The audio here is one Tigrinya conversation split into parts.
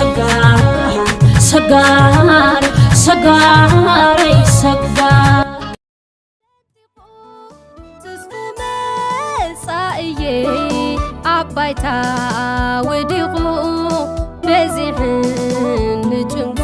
ሰጋር ሰጋር ሰጋረይ ሰጋር። ተስፉ መጻእዬ ኣብ ባይታ ወዲቑ በዚሕኒ ጭንቁ።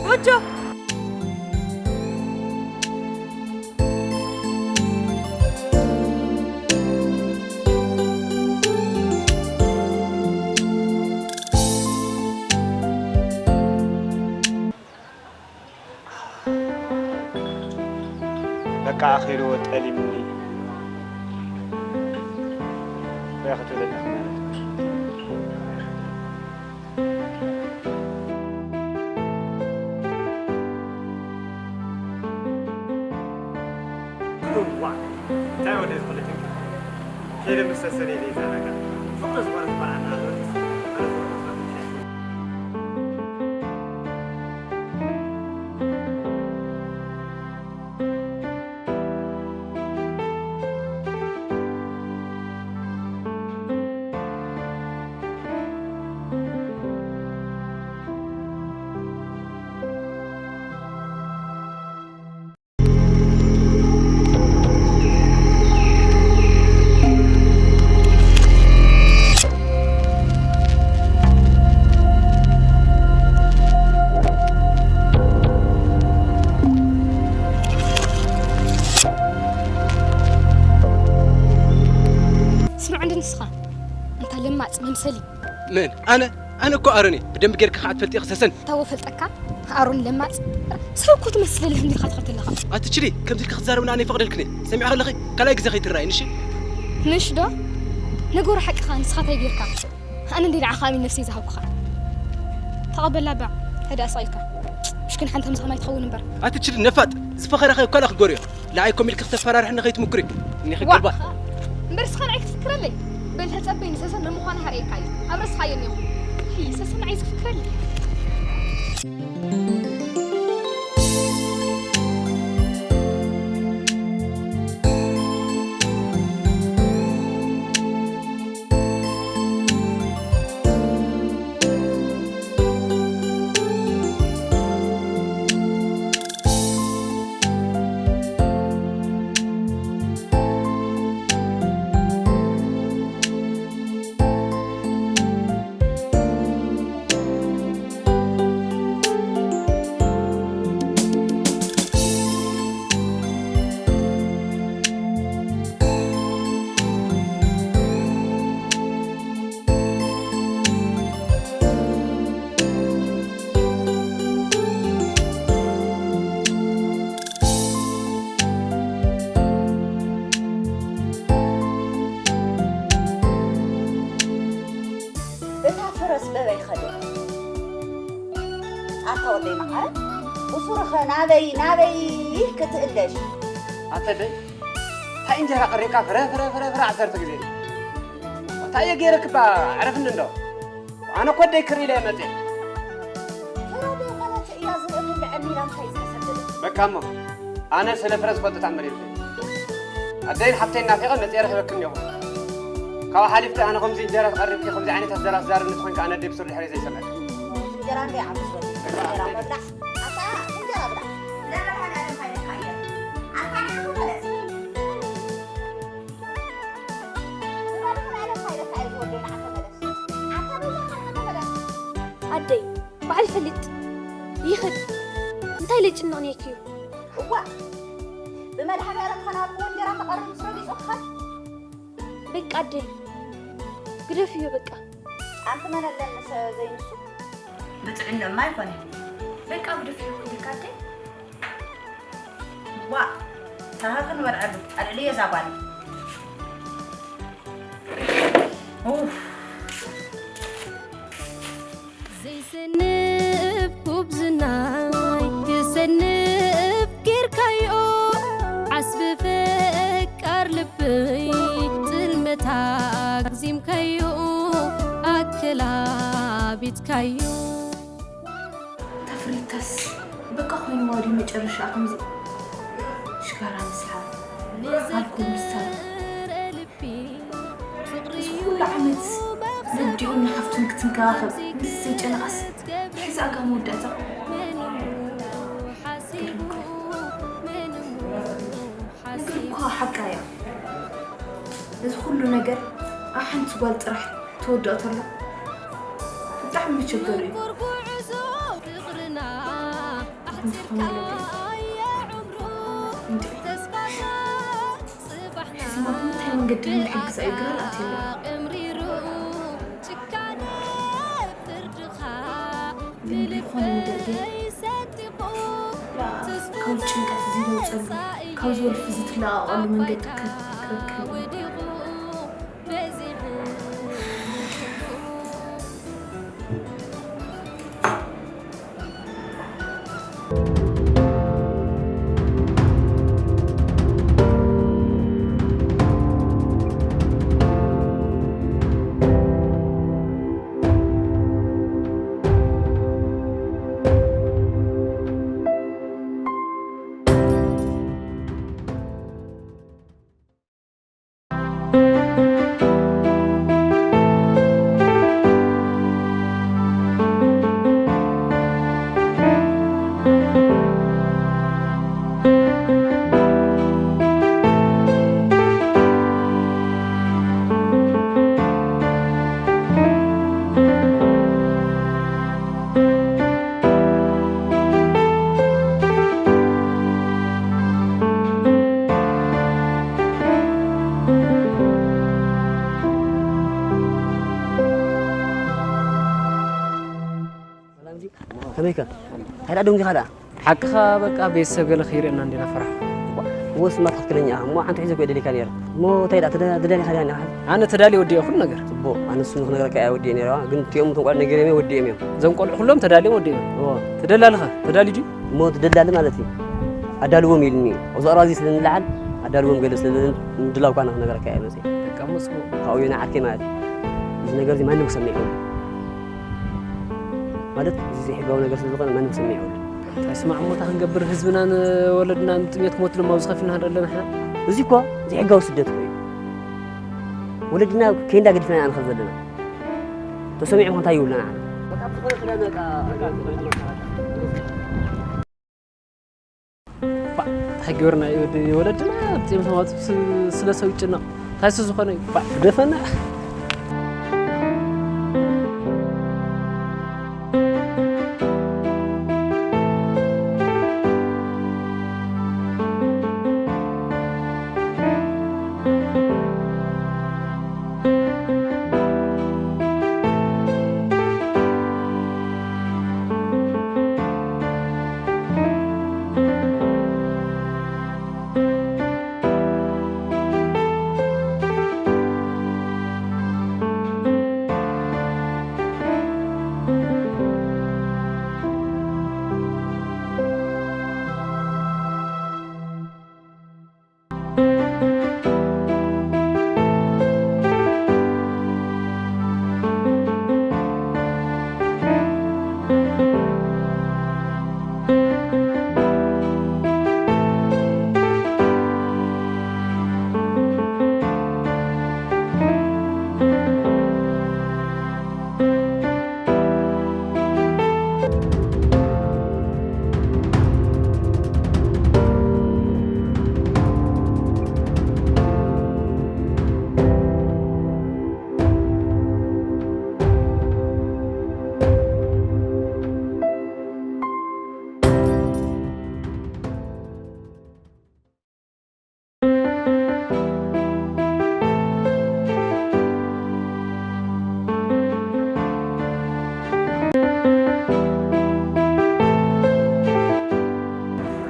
ጎጆ! በቃ ኣኺልዎ ጠሊምኒ። እንታይ ክትብል ኣለኻ ማለት እዩ? እዋ፣ እንታይ ወደ ዝኾነ ጭንቀት። ከይደ ምስ ሰሰነ ኢለ ይዛናጋ። ፍቕሪ ዝኾነ ዝበዓና ዘሎ ተስፋ። ስምዕ እንዲ ንስኻ፣ እንታ ለማጽ መምሰሊ። መን? ኣነ? ኣነ እኮ ኣሮን እየ። ብደንቢ ጌርካ ከዓ ትፈልጥ ኢኺ ሰሰን። ታዎ ፈልጠካ? ኣሮን ለማጽ። ሰብ እኮ ትመስል ህንዲ ኢኻ ትኸተለኻ። ኣትችሊ፣ ከምዚ ኢልካ ክትዛረብና ኣነ ይፈቕደልክን እየ። ሰሚዕኺ ኣለኺ? ካልኣይ ግዜ ከይትረኣይኒ፣ እሺ? ምሽ ዶ? ነገሩ ሓቅኻ፣ ንስኻ እንታይ ጌርካ? ኣነ እንደ ንዓኻ ኣሚን ነፍሰይ ዝሃብኩኻ። ተቐበላ እባ፣ ሕዳ ስቕ ኢልካ። ምሽክን ሓንቲ ከምዚ ከማይ ትኸውን እምበር። ኣትችሊ ነፋጥ፣ ዝፈኸረኻ እኳ ላ ክጎርዮ። ንዓይ ኮም ኢልኪ ክተፈራርሕኒ ከይትምኩሪ። እኒኺ ዋ! ገባር። እምበር እስኻ ንዓይ ክትፍክረለይ? በል ተጸበይኒ፣ ሰሰን መን ምዃና ሃርእየካ እዩ። ኣብ ረስኻ እየ እኒኹ። ሂ፣ ሰሰን ንዓይ ዝፍክረለይ? እታ ፈረስ በበይ ኸደ? ኣታ ወደይ መዓረ፣ ብሱርኸ ናበይ ናበይ ክትእለሽ? ኣተደይ፣ እንታይ እንጀራ ቀሪብካ ፍረ ፍረ ፍረ ፍረ ዓሰርተ ግዜ? እንታይ እየ ገይረክባ? ዕረፍኒ እንዶ። ኣነ እኮ ኣደይ ክርኢ ኢለ እየ መፅየ። ፍረ ዘይኮነት እያ ዝርእኒ ልዕሊ ኢላ እንታይ ዝተሰደደት? በቃ እሞ፣ ኣነ ስለ ፍረ ዝፈልጦ ተኣምር የብለይ። ኣደይን ሓፍተይን ናፊቐ መፅየ ረኺበክን እኒኹ። ካብኡ ሓሊፍኪ ኣነ ከምዚ እንጀራ ተቐሪብኪ ከምዚ ዓይነት ኣዘራርባ ትዛረብኒ ተኾይንኪ ኣነ ኣደይ ብሱር ድሕረይ ዘይሰምዐኪ። እንጀራ እንደ ይዓብስ ወዲ። እንጀራ ምብላዕ። ኣታ እንጀራ ብላዕ። ለመድሃኒኣለም ሃይለካ እየ። ኣታ ንዓኹ መለስ። ኣደይ፣ ባዕል ፈሊጥ ይኽድ። እንታይ ለጭንቕ ነይክዩ? እዋ፣ ብመድሃኒኣለም ኸናብዎ እንጀራ ተቐርብ ምስ ረጊጹ ክኸድ። በቃ ኣደይ፣ ግደፍዮ በቃ። ኣንቲ መን ኣለኒ ሰ-፣ ዘይንሱ? ብጥዕና እማ ኣይኮነ። በቃ ግደፍዮ ኩልካ ኣደይ። ዋ፣ ታሃ ክንበልዐሉ፣ ኣልዕልዮ እዛ ጓል። ኡፍ። ዘይሰንፍ ጉብዝናይ ክሰንፍ ጌርካዮ፣ ዓስቢ ፈቃር ልበይ ጽልመታ ኣግዚምካዮ፣ ኣከላቢትካዮ። ተፍሪታስ በቃ ኮይንዋ ድዩ መጨረሻ ከምዚ ሽጋራ ምስሓብ፣ ኣልኮል ምስታይ? እዚ ኩሉ ዓመት ነዲኡን ንሓፍቱን ክትንከባኸብ ምስ ዘይጨነቓስ፣ ድሕዚ ኣጋ መወዳእታ? ገርም እኮ። ነገር እኮ ሓቃ እያ። እዚ ኩሉ ነገር ኣብ ሓንቲ ጓል ጥራሕ ተወድኦ ተሎ ብጣዕሚ መቸገሪ እዩ። ጉዕዞ ፍቕርና ዝኾነ ነገር። እንዴ? ሕዚ ማለት እንታይ መንገዲ ንክሕግዝ ኣይግበር ኣትየለ። ግን ብዝኾነ ነገር ግን ካብ ጭንቀት እዚ ዘውፀሉ፣ ካብ ዝወልፊ እዚ ትለኣቐሉ መንገዲ ክረክብ። ሰላም ጂ፣ ከመይከ? እንታይ ደኣ ደንጊኻ ደኣ? ሓቅኻ በቃ ቤተሰብ ገለ ከይርእየና እንዲና ፈራሕኩ። እወ ስማ ትኽክለኛ ኢኻ። እሞ ሓንቲ ሒዘ እኮ እየ ደሊካ ነይረ። እሞ እንታይ ደኣ ተደ-፣ ተዳሊኻ ዲኻ? ኣነ ተዳልየ ወዲኤ ኩሉ ነገር። ጽቡቕ። ኣነ እሱ ክነግረካ እየ ወዲኤ ነይረ። ግን እቲኦም እቶም ቆልዑ ነጊረዮም እየ ወዲኦም እዮም። እዞም ቆልዑ ኩሎም ተዳልዮም ወዲኦም እዮም። እወ። ተደላልኻ? ተዳልዩ ድዩ? እሞ እቲ ደላሊ ማለት እዩ። ኣዳልዎም ኢሉኒ። ኣብዚ ቀረባ ግዜ ስለ ንለዓል ኣዳልዎም ገለ ስለ ምድላው እኳ ክነግረካ እየ መፅየ። በቃ እሞ ጽቡቕ። ካብኡ የና ዓርከይ ማለት እዩ። እዚ ነገር እዚ ማንም ክሰምዕ የብሉን። ማለት እዚ ዘይሕጋዊ ነገር ስለ ዝኾነ ማንም ክሰምዕ የብሉን። እንታይ ስማዕ እሞ እንታይ ክንገብር ህዝብናን ወለድናን ጥሜት ክሞትሎም ኣብዚ ከፊልና ንርኢ ኣለና ንሕና። እዚ እኮ ዘይሕጋዊ ስደት እኮ እዩ። ወለድና ከይንዳ ገዲፍና ኢና ንኸድ ዘለና። ተሰሚዑ እንታይ ይብሉና ንዓና? በቃ ብዝኾነ ስለ በቃ በቃ እንታይ ግብርና እዩ ወዲ ወለድና ብጤም ተማቱ ስ-፣ ስለ ሰው ይጭነቕ። እንታይ ሱ ዝኾነ እዩ? ባ-፣ ግደፈና።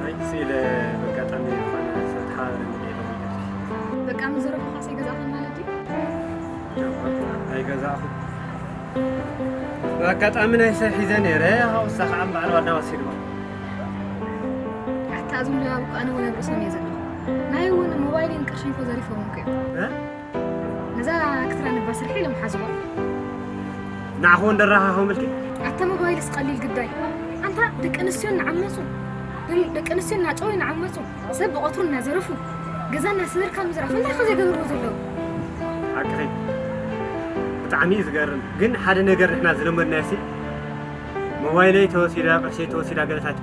ኣይ፣ ስኢለ በጋጣሚ ዝኾነ ሰብ ተሓባበረኒ ኢለ ኢለ። በቃ፣ ምስ ዘረብኻስ ኣይገዛእኻን ማለት ድዩ? ኣይገዛእኹ። ብኣጋጣሚ ናይ ሰብ ሒዘ ነይረ፣ ካብኡ ንሳ ከዓ እምበኣር ዋና ወሲድዋ። ኣታ እዞም ደባብ እኮ ኣነ እውን ኣብ ርእሶም እየ ዘለኹ። ናይ እውን ሞባይልን ቅርሽን እኮ ዘሪፎም እኮ እዮም። እ? ነዛ ክትራን እባ ስርሒ ኢሎም ሓዝዋ። ንዓኹ እውን ደራኻኸምልኪ? ኣታ ሞባይልስ ቀሊል ግዳይ። ኣንታ ደቂ ኣንስትዮ እናዓመፁ፣ ደቂ ኣንስትዮ እናጨወዩ እናዓመፁ። ሰብ ብቐትሩ እናዘረፉ፣ ገዛ እናሰበርካ ምዝራፍ፣ እንታይ ከ ዘይገበርዎ ዘለዉ? ሓቅኺ፣ ብጣዕሚ እዩ ዝገርም። ግን ሓደ ነገር ንሕና ዝለመድናዮ ሲ፣ ሞባይለይ ተወሲዳ፣ ቅርሸይ ተወሲዳ፣ ገለታት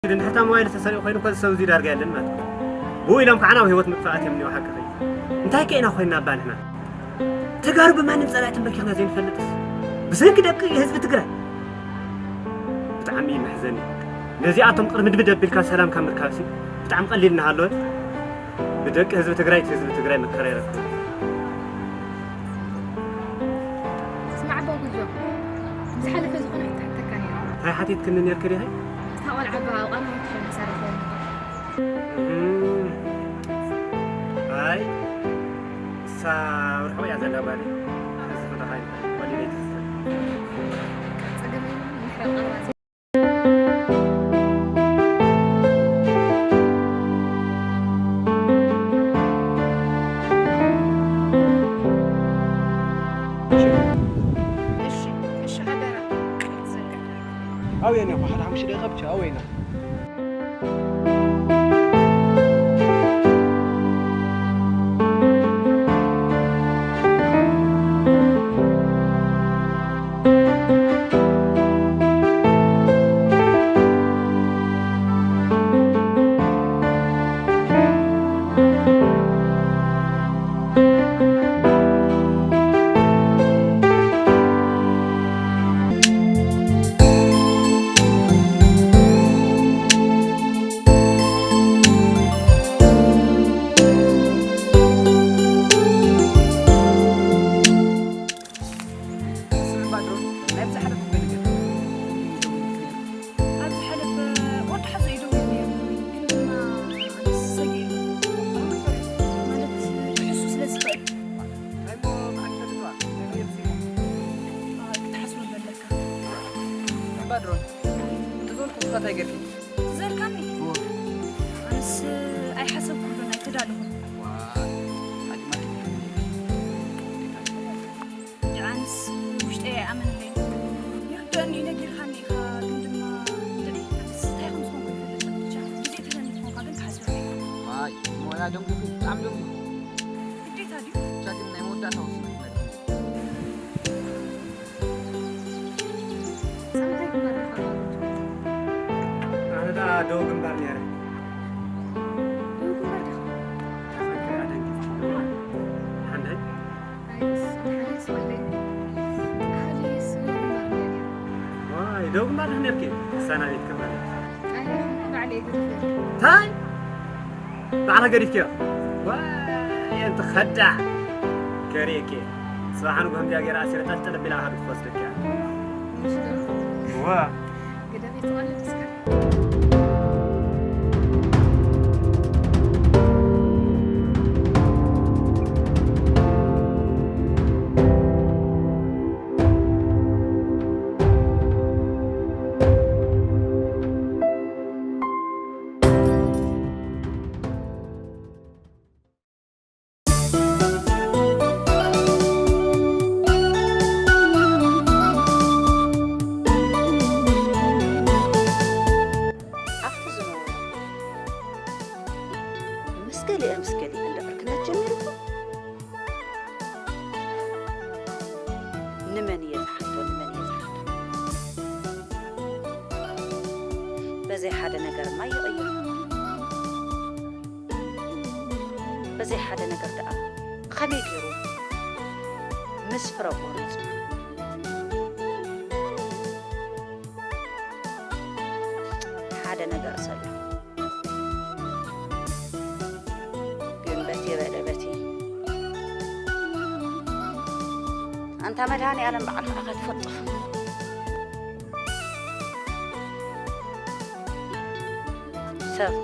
እንድሕር እታ ሞባይል ተሰሪቑ ኮይኑ እኮ እዚ ሰብ እዚ ዳርጋ የለን ማለት እዩ። ብኡ ኢሎም ከዓ ናብ ህይወት ምጥፋኣት እዮም እኒኦ። ሓቅኺ፣ እንታይ ከ ኢና ኮይንና እባ ንሕና? ተጋሩ ብማንም ጸላኢ ተንበርኪኽና ዘይንፈልጥስ፣ ብሰንኪ ደቂ ህዝቢ ትግራይ ብጣዕሚ እዩ መሕዘኒ። ነዚኣቶም ቅድሚ ድብድ ኣቢልካ ሰላም ካብ ምርካብሲ ብጣዕሚ ቀሊል እናሃለወ ብደቂ ህዝቢ ትግራይ እቲ ህዝቢ ትግራይ መከራ ይረክብ። ስማዕ ኣቦ ጉጆ፣ ዝሓለፈ ዝኾነ ሕቶ ሕተካ ነይረ። እንታይ ሓቲትክኒ ነርኪ ዲኺ? እታ ቆልዓ እባ ኣብ ቃልካ ትኾን መሳርሒ ኣለካ። እም፣ ኣይ እሳ ርሑቕ እያ ዘላ ጓለይ። እዚ ክልኻይ ቀሊለይ ትዝር። ጸገም የብሉን፣ እንድሕር ኣብ ቃልካ ኣውየን ኢኹ ሓደ ሓሙሽተ ደቂቐ ብቻ ኣውየና። ባድሮን እዞን ኩፍታት ኣይገርፊ ትዘርካኒ ኣነስ ኣይሓሰብኩሉን ኣይተዳለኹን። ኣነስ ውሽጠይ ኣይኣመንለይ። ይርደኒ ነጊርካኒ ኢኻ ግን ድማ ድዒ ኣነስ እንታይ ከም ዝኾንኩ ይፈልጥ ብቻ ግዜ ተዘኒ ዝኾንካ ግን ክሓስበካ ኢኻ። ዋይ ሞያ ደንጉኹ ብጣዕሚ ደንጉኹ። ግዴታ ድዩ? ብቻ ግን ናይ መወዳእታ ወሲነ ክነግርኒ። ሳምንታይ ግንባር ዲኻ ማለት እዩ? ኣነ ደኣ ደቡብ ግንባር ነይረ። ደቡብ ግንባር ዲኻ? ተፈንኪረ ኣደንጊጽ። ሓንዳይ? ኣይስ፣ ሓንስ ወለይ። ኣህሊ ስሙ ግንባር ነይረ። ዋይ፣ ደቡብ ግንባር ዲኺ ነርኪ? ሳና ቤት ግንባር። ኣይ፣ ባዕለይ ግንባር። ታይ? ባዕላ ገዲፍክዮ ዋይ ኣንቲ ኸዳዕ ከርእየኪ ጽባሕ ንግሆ እንዲያ ገይረ ኣሲረ ጠልጠል ኣቢላ ሃዱ ክወስደኪ እያ። ምሽ ዶ እዋ ግደፍ ይትቐልድ እስከ። ኣብቲ ዝነብሩ ምስ ገሊኤ ምስ ገሊኤ እንዳ ዕርክነት ጀሚርኩም ንመን እየ ዝሓቶ ንመን እየ ዝሓቶ በዘይ ሓደ ነገርማ ይቕይር በዘይ ሓደ ነገር ደኣ ኸመይ ገይሩ ምስ ፍረ ቆሪጹ ሓደ ነገር ሰሎ ግን በቲ በለ በቲ ኣንታ መድሃኒ ኣለም በዓል ከዓ ከትፈጥፍ ሰብ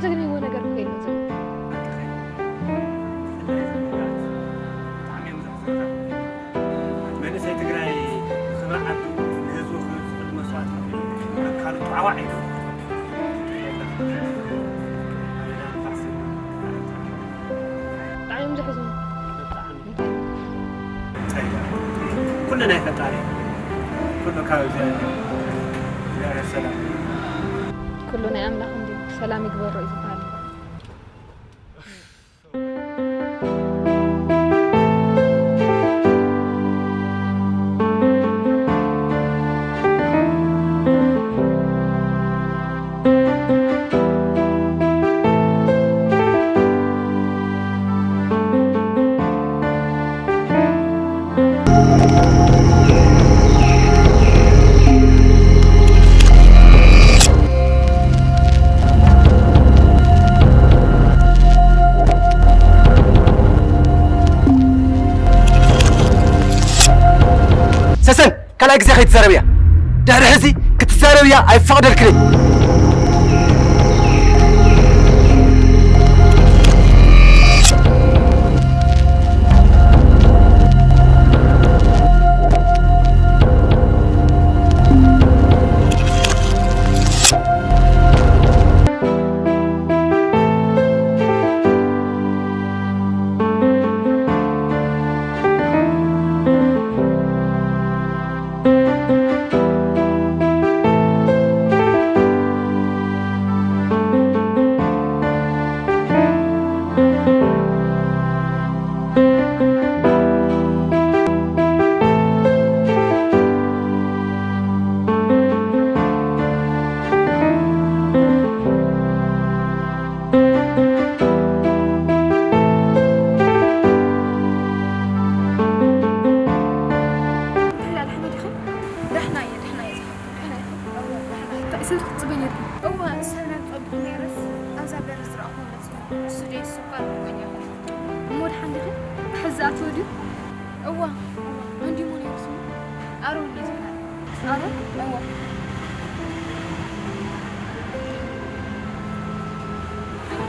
ዘግንይዎ ነገር እኮ የለን ዘሎ። ኣንተ ኸይ ብፍላይ እዚ ኩነታት ብጣዕሚ እዮም ዘሕዝኑና። መንእሰይ ትግራይ ንኽብሪ ዓዱ ንህዝቡ ክብል ዝኽእል መስዋእቲ ከፊሉ ኣካሉ ጣዕዋዕ ኢሉ። ብጣዕሚ እዮም ዘሕዝኑ። እንታይ? እንታይ? ኩሉ ናይ ፈጣሪ፣ ኩሉ ካብ እግዚኣብሔር። እግዚኣብሔር ሰላም። ኩሉ ናይ ኣምላኽ እንድዩ። ሰላም ይግበሮ እዩ ዝበሃል። ሰሰን፣ ካልኣይ ግዜ ከይትዛረብያ። ድሕሪ ሕዚ ክትዛረብያ ኣይፈቕደልክን። እንታይ ደኣ ደሕና ዲኺ? ደሕና እየ፣ ደሕና እየ ዝሓፍተይ፣ ደሕና ኢኺ? እወ፣ ደሕና እየ። እንታይ ሰብ ክትጽበይ ነይርኪ? እወ፣ ሰብ ናብ ጸብኹ ነይረስ፣ ኣብዛ በሪ ዝረኣኹ መሲሉ። እሱ ደይ እሱ እኳ ርሕቀኛ እኮ እዩ። እሞ ደሓን ዲኺ? ሕዚ ኣትዎ ድዩ? እወ፣ እወ። መን ድዩ እሞ ነይሩ ስሙ? ኣሮን እዩ ዝበሃል። ኣሮን? እወ።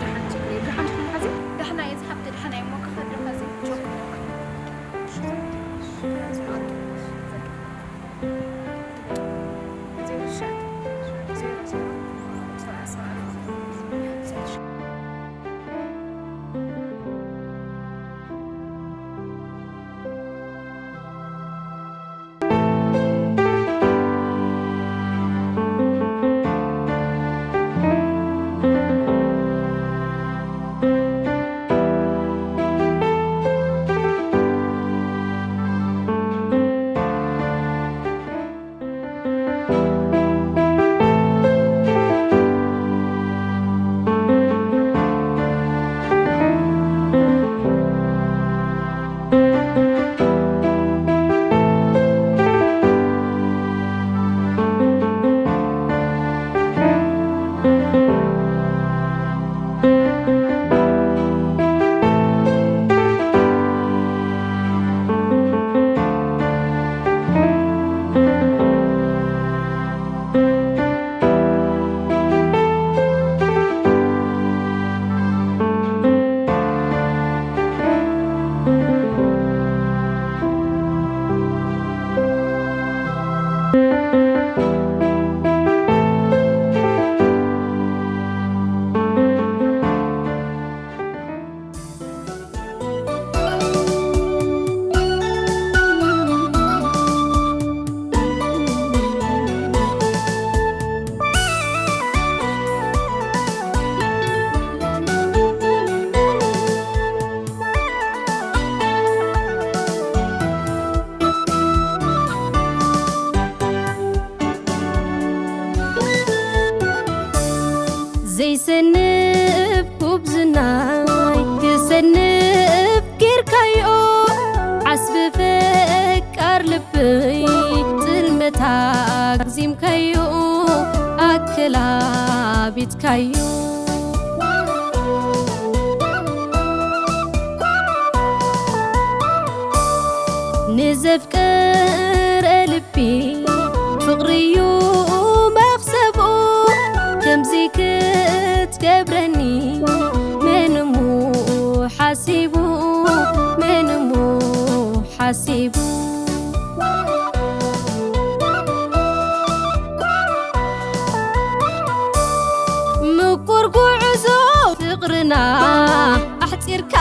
ደሓን ችግር የለን። ደሓን ዲኺ መሓዘይ? ደሕና እየ ዝሓፍተይ፣ ደሕና እየ። እሞ ክኸድ ዶ ኸዚ? ቸኩለ እኮ እየ። ዘይሰንፍ ጉብዝናይ ክሰንፍ ጌርካዮ፣ ዓስቢ ፈቃር ልበይ ጽልመታ ኣግዚምካዮ፣ ኣከላቢትካዮ። ንዘፍቀረ ልቢ ፍቕሪዩ መኽሰቡ፣ ከምዚ ክት ገብ ረኒ መን እሞ ሓሲቡ፣ መን እሞ ሓሲቡ። ምቁር ጉዕዞ ፍቕርና ኣሕፂርካ